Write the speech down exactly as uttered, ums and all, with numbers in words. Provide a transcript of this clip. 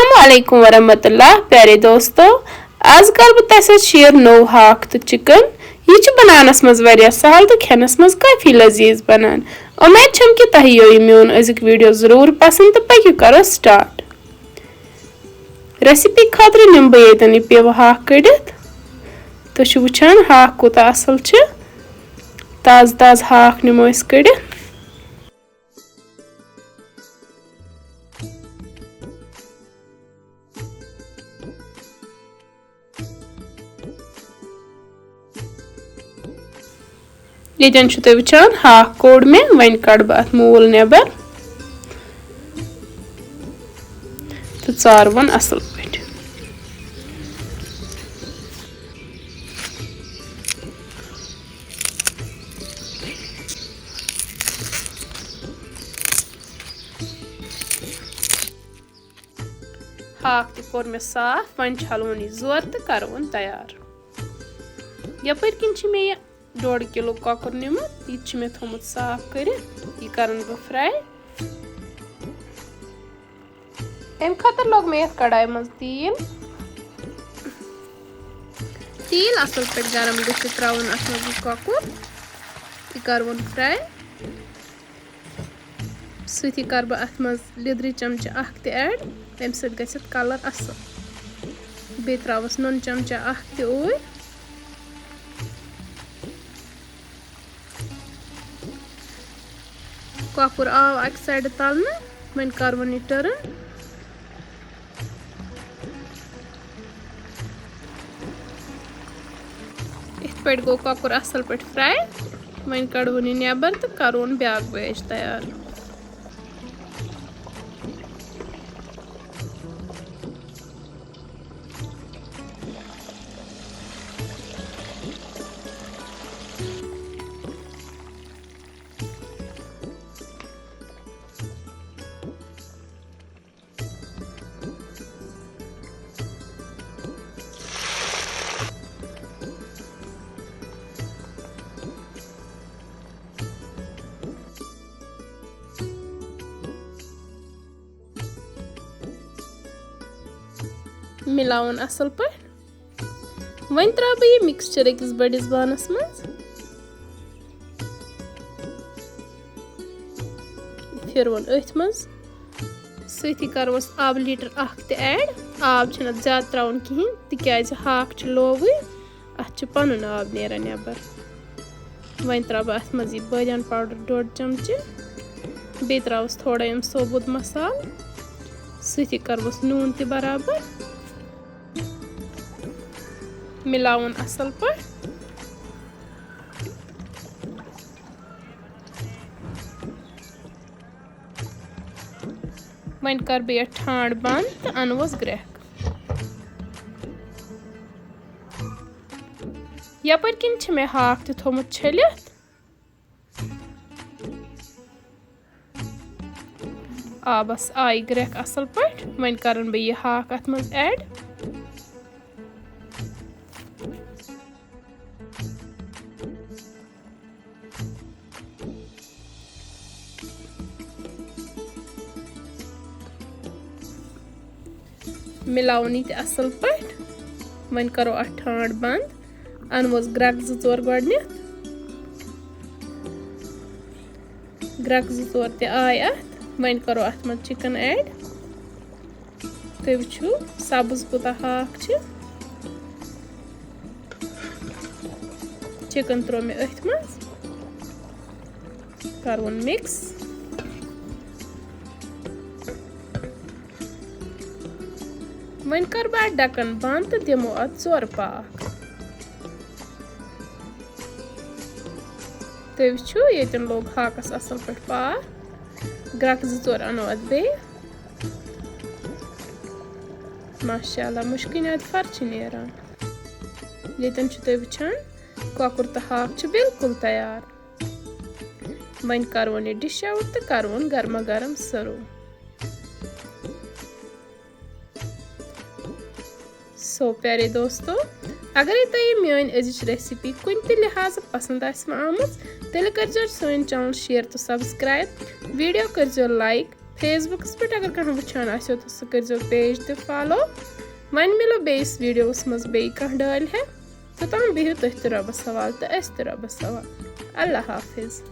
السلام علیکم ورحمۃ اللہ، پیارے دوستو، آز کَرٕ بہٕ تۄہہِ سۭتۍ شیئر نوٚو ہاکھ تہٕ چکن۔ یہِ چھُ بناونَس منٛز واریاہ سہل تہٕ کھٮ۪نَس منٛز کٲفی لذیذ بنان۔ اُمید چھم کہِ تۄہہِ یِیو یہِ میون أزیُک ویڈیو ضروٗر پسنٛد تہٕ پٔکِو کرو سٹارٹ۔ ریسیپی خٲطرٕ نِمہٕ بہٕ ییٚتٮ۪ن یہِ پیوٕ ہاکھ کٔڑِتھ۔ تُہۍ چھِو وٕچھان ہاکھ کوٗتاہ اَصٕل چھُ۔ تازٕ تازٕ ہاکھ نِمو أسۍ کٔڑِتھ۔ ییٚتٮ۪ن چھِو تُہۍ وٕچھان، ہاکھ کوٚڑ مےٚ، وۄنۍ کَڑٕ بہٕ اَتھ موٗل نٮ۪بر تہٕ ژارٕ وۄنۍ اَصٕل پٲٹھۍ۔ ہاکھ تہِ کوٚر مےٚ صاف، وۄنۍ چھَلون یہِ زورٕ تہٕ کَرون تیار۔ یَپٲرۍ کِنۍ چھِ مےٚ یہِ ڈۄڈ کِلوٗ کۄکُر نیوٗمُت، یہِ تہِ چھُ مےٚ تھوٚومُت صاف کٔرِتھ، یہِ کَرَن بہٕ fry۔ اَمہِ خٲطرٕ لوٚگ مےٚ یَتھ کڑایہِ منٛز تیٖل۔ تیٖل اَصٕل پٲٹھۍ گرم گٔژھِتھ ترٛاوُن اَتھ منٛز یہِ کۄکُر، یہِ کَرٕ وۄنۍ fry۔ سۭتی کَرٕ بہٕ اَتھ منٛز لیٚدرِ چمچہٕ اَکھ تہِ add، تَمہِ سۭتۍ گژھِ اَتھ colour اَصٕل۔ بیٚیہِ ترٛاوَس نُن چمچہٕ اَکھ تہِ اوٗرۍ۔ کۄکُر آو اَکہِ side تَلنہٕ، وۄنۍ کَرٕ وۄنۍ یہِ turn۔ یِتھ پٲٹھۍ گوٚو کۄکُر اَصٕل پٲٹھۍ fry۔ وۄنۍ کَڑون یہِ نٮ۪بر تہٕ کَرون بیٛاکھ batch تیار۔ مِلاوُن اَصٕل پٲٹھۍ۔ وۄنۍ ترٛاوٕ بہٕ یہِ mixture أکِس بٔڑِس بانَس منٛز۔ پھِروُن أتھۍ منٛز۔ سۭتی کَروس آبہٕ litre اَکھ تہِ add۔ آب چھُنہٕ اَتھ زیادٕ ترٛاوُن کِہیٖنۍ، تِکیٛازِ ہاکھ چھُ لووٕے، اَتھ چھُ پَنُن آب نیران نٮ۪بر۔ وۄنۍ ترٛاوٕ بہٕ اَتھ منٛز یہِ بٲدیان powder ڈوٚڈ چمچہٕ، بیٚیہِ ترٛاوَس تھوڑا یِم ثوبوٗت مصالہٕ، سۭتی کَروس نوٗن تہِ برابر۔ مِلاوُن اَصٕل پٲٹھۍ۔ وۄنۍ کَرٕ بہٕ یَتھ ٹھانٛڈ بنٛد تہٕ اَنوس گرٛٮ۪کھ۔ یَپٲرۍ کِنۍ چھِ مےٚ ہاکھ تہِ تھوٚومُت چھٔلِتھ۔ آبَس آیہِ گرٛٮ۪کھ اَصٕل پٲٹھۍ۔ وۄنۍ کَرَن بہٕ یہِ ہاکھ اَتھ منٛز add۔ مِلاوُن یہِ تہِ اَصٕل پٲٹھۍ۔ وۄنۍ کَرو اَتھ ٹھانٛڈ بنٛد۔ اَنوس گرٛٮ۪کھ زٕ ژور گۄڈٕنٮ۪تھ۔ گرٛٮ۪کھ زٕ ژور تہِ آے اَتھ۔ وۄنۍ کَرو اَتھ منٛز chicken add۔ تُہۍ وٕچھِو سبٕز کوٗتاہ ہاکھ چھِ۔ Chicken ترٛوو مےٚ أتھۍ منٛز، کَرون mix۔ وۄنۍ کَرٕ بہٕ اَتھ ڈَکَن بنٛد تہٕ دِمو اَتھ ژورٕ پاکھ۔ تُہۍ وٕچھِو، ییٚتٮ۪ن لوٚگ ہاکَس اَصٕل پٲٹھۍ پاکھ۔ گرٛٮ۪کھ زٕ ژور اَنو اَتھ بیٚیہِ۔ ماشاء اللہ، مُشکِنۍ اَتھ فَر چھِ نیران۔ ییٚتٮ۪ن چھِو تُہۍ وٕچھان، کۄکُر تہٕ ہاکھ چھُ بالکل تیار۔ وۄنۍ کَرون یہِ dish out تہٕ کَرون گرما گرم serve۔ So پیارے دوستو، اگرے تۄہہِ یہِ میٲنۍ أزِچ recipe کُنہِ تہِ لحاظہٕ پسند آسہِ وۄنۍ آمٕژ، تیٚلہِ کٔرزیٚو سٲنۍ channel share تہٕ subscribe، video کٔرزیٚو like، فیس بُکَس پٮ۪ٹھ اگر کانٛہہ وٕچھان آسیو تہٕ سُہ کٔرۍزیو پیج تہِ فالو۔ وۄنۍ مِلو بیٚیِس ویٖڈیوَس منٛز بیٚیہِ کانٛہہ ڈٲلۍ ہٮ۪تھ۔ توٚتام بِہِو تُہۍ تہِ رۄبَس حوالہٕ تہٕ أسۍ تہِ رۄبَس حوالہٕ۔ اللہ حافظ۔